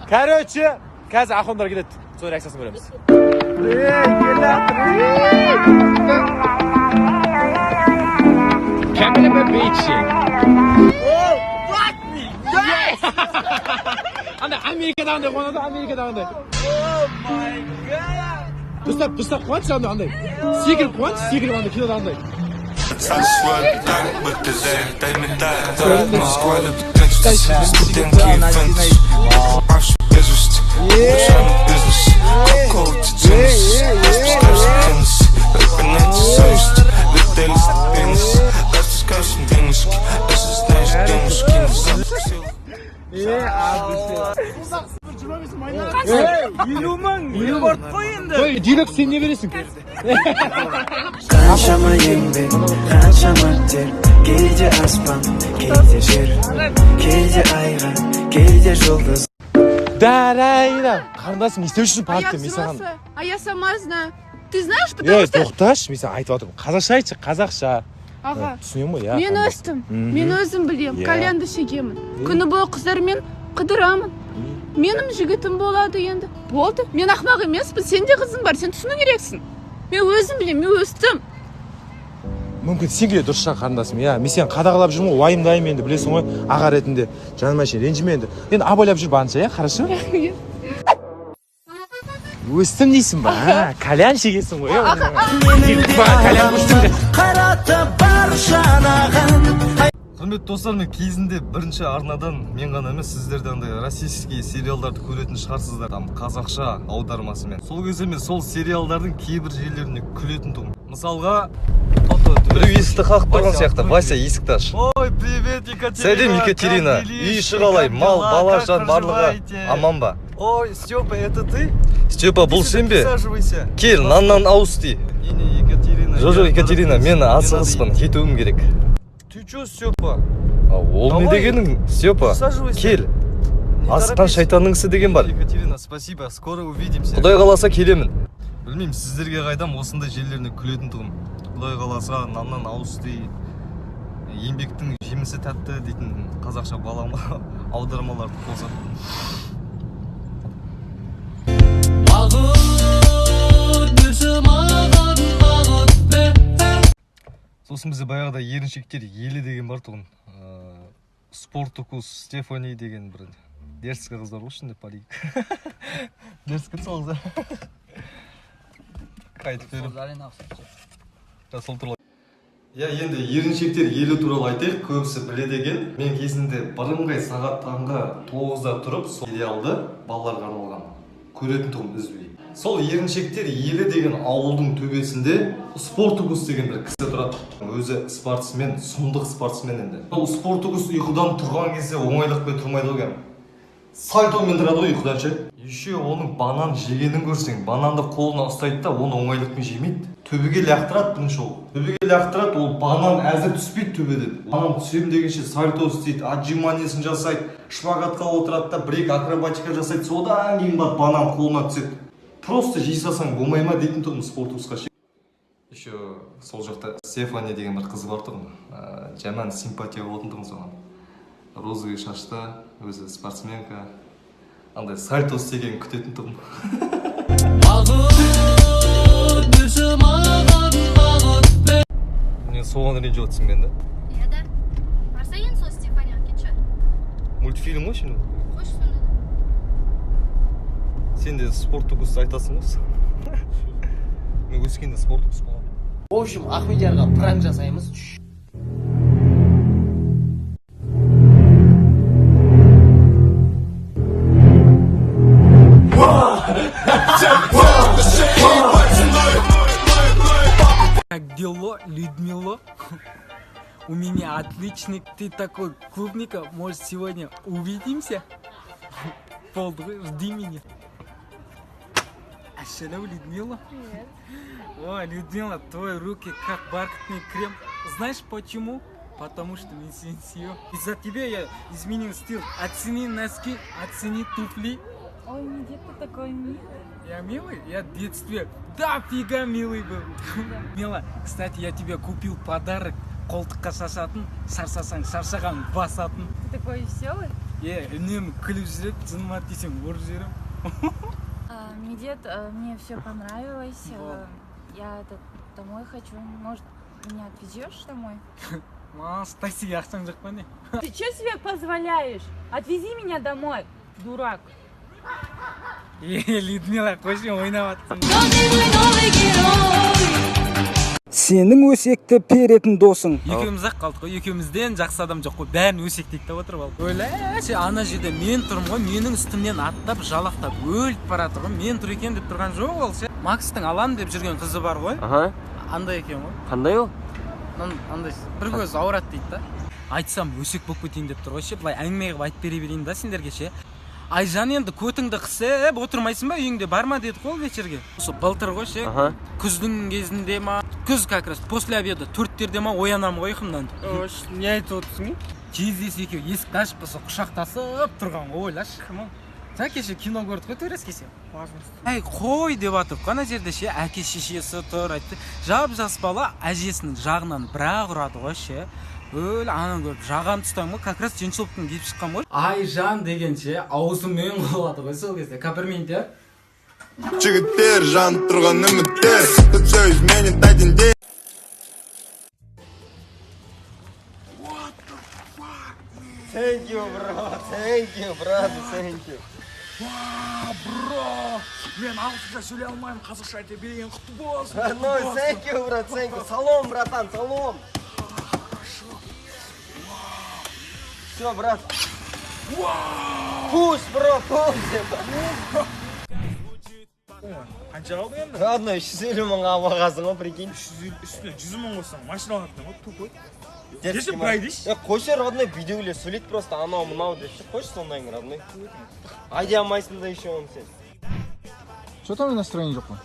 Короче, қазір ахундар келеді, соның реакциясын көреміз. Андай Америкадағындай қуанады, Америкадағындай. Дұрыстап, дұрыстап қуаншы, андай, андай. Секіріп қуаншы, секіріп, андай кинодағындай. 50 000 рекорд қой енді. Ой, Дилек, сен не бересің? Қаншама еңбек, қаншама тер. Кейде аспан, кейде жер, кейде айға, кейде жұлдыз. Дарайда. Қарындасым, не істеп жүрсің А я паркте? Мен саған взрослая, а я сама знаю. Ты знаешь, потому Ей, что... тоқташы, мен саған айтып жатырмын. Қазақша айтшы, қазақша. Аға, Түсінемін ғой, иә. мен Қарындас. өстім, мен өзім білем, Иә. кальянды шегемін. Күні бойы қыздармен қыдырамын. Менің жігітім болады енді. Болды, мен ақымақ емеспін, сен де қызың бар, сен түсіну керексің. Мен өзім білем, мен өстім. Мүмкін, сен де дұрыс шығар, қарындасым, иә. Мен сені қадағалап жүрмін ғой, уайымдаймын енді, білесің ғой, аға ретінде. Жаным әшейін, ренжіме енді. Енді абайлап жүр барынша, иә, хорошо? Өстім дейсің ба? А, кальян шегесің ғой, иә? Маған кальян көрсетіңдер. Қайраты бар жанаған. Құрметті достар, мен кезінде бірінші арнадан, мен ғана емес, сіздер де андай российский сериалдарды көретін шығарсыздар, там қазақша аудармасымен. Сол кезде мен сол сериалдардың кейбір жерлеріне күлетін тұғым. Мысалға, Біреу есікті қағып тұрған сияқты. Вася, есікті аш. Ой, привет, Екатерина. Сәлем, Екатерина. Как Үй делишки, іші қалай? как Мал, дела? бала, Как жан барлығы проживаете? аман ба? Ой, Степа, это ты? Степа, бұл Иди сюда, сен бе? присаживайся. Кел, наннан ауыз ти. Не, не, Екатерина. Жоқ, жоқ, я Екатерина, тороплюсь. мен Мне надо асығыспын, идти. кетуім керек. Ты чё, Степа? А, ол не Давай. дегенің, Степа? Присаживайся. Кел. Не Асыққан торопись. шайтанның ісі деген бар. Екатерина, спасибо, скоро увидимся. Құдай қаласа, келемін. Білмеймін, сіздерге қайдам, осындай жерлеріне күлетін тұғым. Құдай қаласа, наннан ауыз ти, еңбектің жемісі тәтті дейтін қазақша балама аудармаларды қосып. Сосын бізде баяғыда «Еріншектер елі» деген бар тұғын. Спортукус, Стефани деген бір дерзкий қыз бар ғой ішінде, парик. Дерзкий сол қыздар. Айтып беремін. Сол туралы. Иә, енді «Еріншектер елі» туралы айтайық, көбісі біледі екен. Мен кезінде бірыңғай сағат таңғы 9-да тұрып, сол сериалды, балаларға арналған, көретін тұғым үзбей. Сол «Еріншектер елі» деген ауылдың төбесінде Спортукус деген бір кісі тұрады. Өзі спортсмен, сұмдық спортсмен енді. Ол Спортукус ұйқыдан тұрған кезде оңайлықпен тұрмайды ғой, сальтомен тұрады ғой ұйқыдан ше. Еще оның банан жегенін көрсең, бананды қолына ұстайды да, оны оңайлықпен жемейді. Төбеге лақтырады бірінші ол. Төбеге лақтырады, ол банан әзір түспейді төбеден. Банан түсемін дегенше сальто істейді, отжиманиесін жасайды, шпагатқа отырады да, бір екі акробатика жасайды, содан кейін барып банан қолына түседі. Просто жей салсаң болмай ма дейтін тұғым Спортусқа ше. Еще сол жақта Стефани деген бір қыз бар тұғын. Жаман симпатия болатын тұғын соған. Розовый шашты, өзі спортсменка. Андай сальто істегенін күтетін тұғым. Не, соған ренжіп отырсың мен да? Иә да. Барса енді сол Стефанияға кетші. Мультфильм ғой şimdi. Қойшы сонда да. Сен де Спортукус айтасың ғой. Мен өскенде Спортукус боламын. В общем, Ахмедиярға пранк жасаймыз. Как дела, Людмила? У меня отличный, ты такой клубника, может, сегодня увидимся? Болды ғой, жди меня. Ассалям, Людмила. Привет. О, Людмила, твои руки как бархатный крем. Знаешь почему? Потому что мен сені сүйемін. Из-за тебя я изменил стиль. Оцени носки, оцени туфли. Ой, где ты такой милый. Я милый? Я в детстве дофига милый был. Мила, кстати, я тебе купил подарок. Қолтыққа шашатын, шаршасаң, шаршаған басатын. Ты такой веселый. Е, үнемі күліп жүреді, жыныма тисең, ұрып жіберемін. Медет, мне все понравилось. Вот. Я этот, домой хочу. Может, меня отвезешь домой? Мас, таксиге ақшаң жоқ па, не? Ты что себе позволяешь? Отвези меня домой, дурак. Е, Людмила, қойшы, ойнап жатсың. Сенің өсекті перетін досың. Екеуміз ақ қалдық қой, екеумізден жақсы адам жоқ қой, бәрін өсектейді да отырып алып. Ойлашы, ана жерде мен тұрмын ғой, менің үстімнен аттап, жалақтап өліп бара жатыр ғой, мен тұр екен деп тұрған жоқ ол ше. Макстың алам деп жүрген қызы бар ғой. Аха. Андай екен ғой. Қандай ол? Андай бір көзі ауырады дейді да. Айтсам, өсек болып кетейін деп тұр ғой ше, былай әңгіме қылып айтып бере берейін да сендерге ше. Айжан, енді көтіңді қысып отырмайсың ба, үйіңде барма дедік қой вечерге. Осы былтыр ғой ше, күздің кезінде ма, күз, как раз после обеда 4-терде ма, оянамын ғой ұйқымнан. Не айтып отырсың? Жездесі екеуі есікті ашып болса, құшақтасып тұрған ғой, ойлашы. Кім ол? Жаңа кеше кино көрдік қой турецкий ше. Әй, қой деп жатыр ғой ана жерде ше, әке шешесі тұр, айтты. Жап жас бала әжесінің жағынан бір-ақ ұрады ғой ше. Өлі, ананы көріп жағамды ұстаймын ғой, как раз джинсовканы киіп шыққан ғой. Айжан деген ше, аузымен құлады ғой сол кезде. Комплимент, иә? Жігіттер, жанып тұрған үміттер. Тут все изменит один день. Thank you, bro. Thank you, brother. Thank you. Бро, мен ағылшынша сөйлей алмаймын, қазақша айта берейін, құтты болсын. Родной, thank you, брат, thank you. Салом, братан, салом. Все, брат. Пусть, бро, пусть. Қанша алдың енді? Родной, 350 мыңға алғансың ғой, прикинь. Үстіне 100 мың қоссаң, машина алатын ғой, тупой. Дерзкий Десе, ма? Былай дейші. Е, қойшы, родной, үйдегілер сөйлейді просто, анау мынау деп ше, қойшы сондайың, родной. Айдай алмайсың да еще оны сен. Че там, настроение жоқ қой?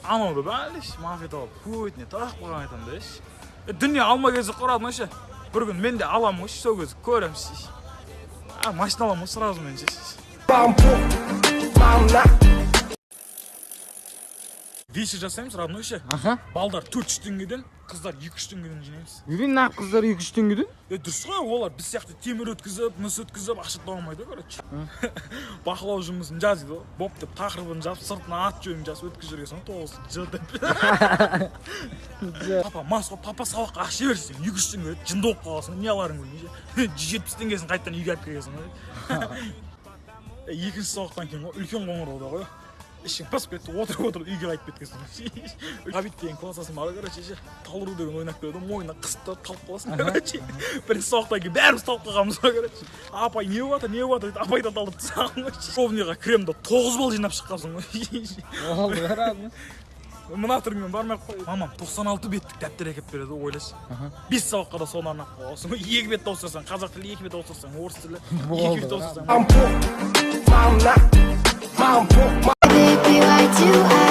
Анау да бәлеш мафия тауып, көтіне тағып қойған, айтамын да ше. Дүние алма кезі құрады ма ше, бір күн мен де аламын ғой, сол кезі көремін ше. А, машина аламын ғой сразу мен ше. Вечер жасаймыз, родной ше. Аха. Балдар 400 теңгеден, қыздар 200 теңгеден жинаймыз. Үйрен, нағып қыздар 200 теңгеден? Е, дұрыс қой, олар біз сияқты темір өткізіп, мыс өткізіп ақша таба алмайды ғой, короче. Бақылау жұмысын жаз дейді ғой, боп деп тақырыбын жазып, сыртына ат жөнін жазып өткізіп жіберген соң, тоғыз ж деп. Папа мас қой, папа, сабаққа ақша берсең, 200 теңге береді, жынды болып қаласың, не аларыңды білмей ше. 170 теңгесін қайтадан үйге алып келгенсің ғой. Е, екінші сабақтан кейін ғой, үлкен қоңырауда ғой, ішің пысып кетті, отырып отырып үйге қайтып кеткенсің. Ғабит деген класстасым бар, короче ше, талыру деген ойнап келеді, мойнына қысып тұрып талып қаласың, короче. Бірінші сабақтан кейін бәріміз талып қалғанбыз ғой, короче. Апай, не болып жатыр, не болып жатыр дейді, апай да талдырып тастаған ғой. Ровныйға кіремін да, 9 балл жинап шыққансың ғой. Мына түріңмен бармай ақ қой. Мамам 96 беттік дәптер әкеліп береді ғой, ойлашы. Бес сабаққа да соны арнап қойғансың ғой. Екі бет ауыстырсаң қазақ тілі, екі бет ауыстырсаң орыс тілі, екі бет ауыстырсаң. Baby, why do I